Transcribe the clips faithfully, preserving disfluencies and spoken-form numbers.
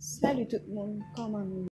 Salut tout moun, kòman nou ye?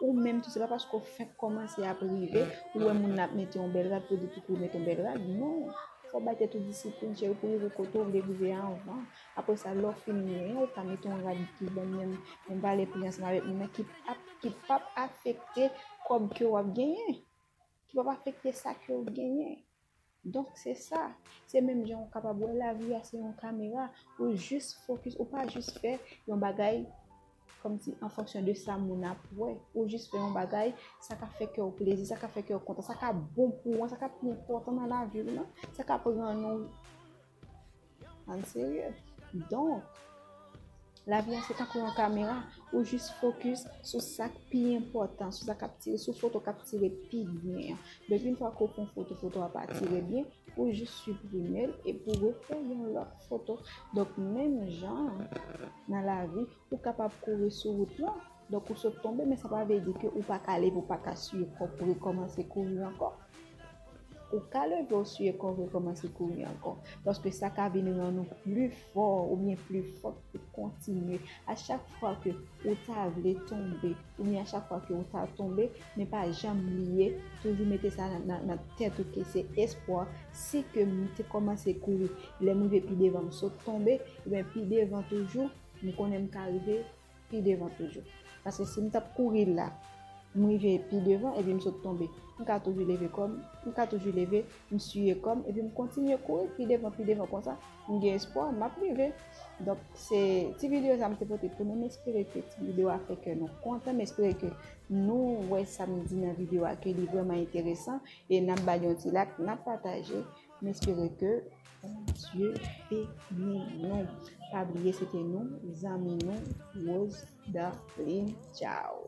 Ou menm tou, se pa paske w fenk kòmanse ap rive, ou wè moun nan ap mete yon bèl rad, pou di tou kou mete yon bèl rad. Non. Fò w bay tèt ou disiplin, cheri, pou rive kote w vle rive a anvan. Apre sa, lè w fin genyen, ou ka mete yon rad ki bon, menm, menm valè pri ansanm avèk moun nan ki ap, ki p ap afekte kòb ke w ap genyen. Ki p ap afekte sa ke w genyen. Donk, se sa. Se menm jan ou kapab wè lavi a, se yon kamera. Ou jis fokis, ou pa jis fè yon bagay kòmsi an fonksyon de sa moun ap wè. Ou jis fè yon bagay, sa ka fè kè w plezi, sa ka fè kè w kontan, sa ka bon pou ou, sa ka pi enpòtan nan lavi w lan, sa ka ap rann ou. Ann serye. Donk, lavi a se tankou yon kamera, ou jis fokis sou sa k pi enpòtan, sou sa k ap tire, sou foto k ap tire pi byen an. Donk, yon fwa ke w fè yon foto, foto a pa tire byen, ou jis siprime l epi w refè yon lòt foto. Donk, menm jan an, nan lavi, ou kapab kouri sou wout lan. Donk, ou sot tonbe, men sa pa vle di ke ou pa ka leve, ou pa ka siye kò w pou rekòmanse kouri ankò. Ou ka leve, w siye kò w, rekòmanse kouri ankò. Paske sa ka vin rann ou pli fò oubyen pli fòt pou kontinye. A chak fwa ke ou ta vle tonbe, oubyen a chak fwa ke ou ta tonbe, men pa janm bliye, toujou mete sa nan, nan, nan tèt ou ke se espwa. Si ke m te kòmanse kouri, lè m rive pi devan, m sot tonbe, ebyen pi devan toujou, m konnen m ka rive pi devan toujou. Paske si m t ap kouri la, m rive pi devan, epi m sot tonbe, m ka toujou leve kò m, m ka toujou leve, m siye kò m, epi m kontinye kouri pi devan, pi devan konsa, m gen espwa, m ap rive. Donk, se ti videyo sa m te pote pou nou. M espere ke ti videyo a fè ke nou kontan. M espere ke nou wè sa m di nan videyo a, ke li vrèman enteresan. E n ap ba l yon ti like, n ap pataje. M espere ke Bondye beni nou. Pa bliye, se te nou, zanmi nou, Rose Darline. Tchao.